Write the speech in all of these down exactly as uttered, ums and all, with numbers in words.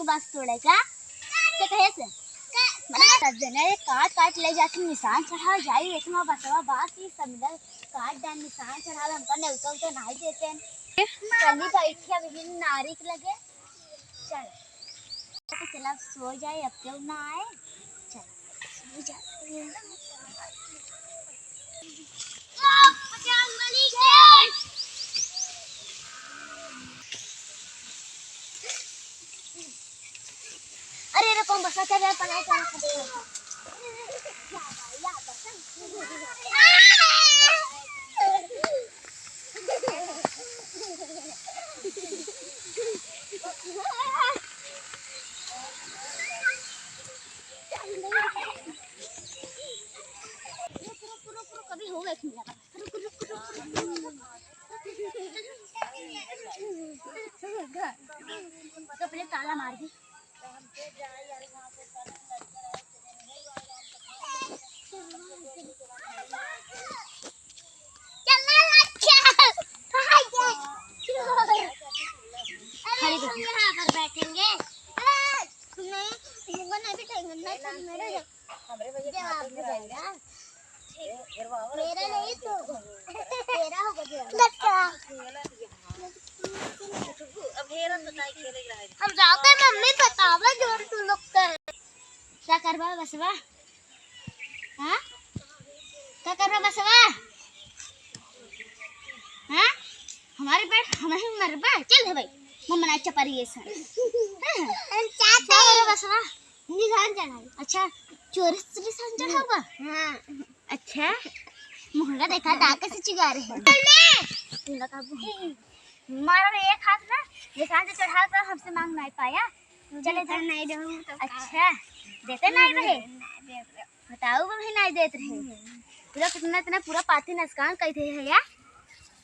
बस तोड़े का? तो कहे से? मतलब, सब जने काट काट ले जाके निशान चढ़ावे जाई, इतना बसवा बात ही सब मिलल काट डाल निशान चढ़ावे, हमका नेवता उता नहीं देते हैं। चली बैठी अब इन नारी के लगे। चल। तो चला, अब सो जाए, अब क्यों ना आए। चल, सो जाते हैं। अरे, अरे, कौन बसा? चल, चल, पकड़, पकड़, पकड़। रुक, रुक, रुक, रुक, अभी हो गए थे मेरा। रुक, रुक, रुक, रुक। तो पहले ताला मार दे। अरे, हम यहाँ पर बैठेंगे। अरे, नहीं, नहीं बैठेंगे, नहीं, नहीं, नहीं। हमरे भैया जवाब दे भाई। मेरा नहीं तो। तेरा होगा जवाब। लटका। अब हेरत बताई खेले रहे। हम जाते मम्मी बतावे जोर तू लोग का। का करबा बसवा? हाँ? का करबा बसवा? हाँ? हमारे पेट हम ही मरबा? चल दे भाई। मम्मा ना चपरी ऐसा। हाँ? हम चाहते का करबा बसवा? निशान चढ़ाई। अच्छा, चोरी से निशान चढ़ावा? हाँ। अच्छा, मुहंगा देखा, दाँत कैसे चिगा रहे हैं। चल ले। तू ना काबू। मारो रे एक हाथ ना, निशान जो चढ़ा था, हमसे मांग नहीं पाया। चले जा। नहीं दूँ तो का? अच्छा, देते नहीं रहे? नहीं देते रहे। बताओ, वो भी नहीं देत रहे। हम्म। पूरा कितना, इतना पूरा पाती नसकान कई थे है यार।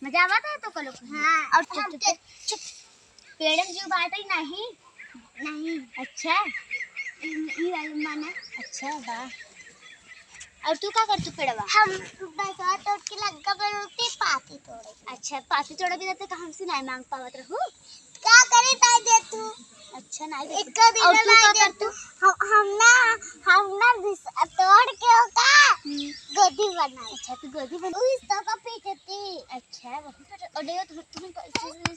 मजा आवत है तो कलो। हाँ, और चुप, हम चुप, के चुप। पेड़ में जो बाटे नहीं। नहीं। अच्छा। ई, ई वाली माना। अच्छा, वाह। और तू का कर तू पेड़वा? हम बसवा तोड़ के लग्गा पर उठती पाती तोड़े। अच्छा, पाती तोड़े भी रहते तो हमसे नहीं मांग पावत रहू? का करे ताई दे तू? अच्छा, नहीं देते। एक दिन और तू नहीं का दे कर तू? तू? हम, हम ना, हम ना बिस-, तोड़ के ओका हम्म। गोदी बनाई। अच्छा, तू गोदी बन- उस तो का पीटती। अच्छा, वही तो, अरे, तू, तू, तू,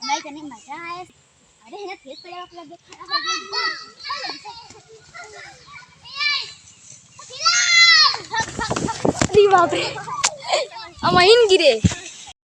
नहीं, तनी मजा आया। अरे, है ना, खेत पे जाके लग गया। अरे बाप रे, अमाइन गिरे।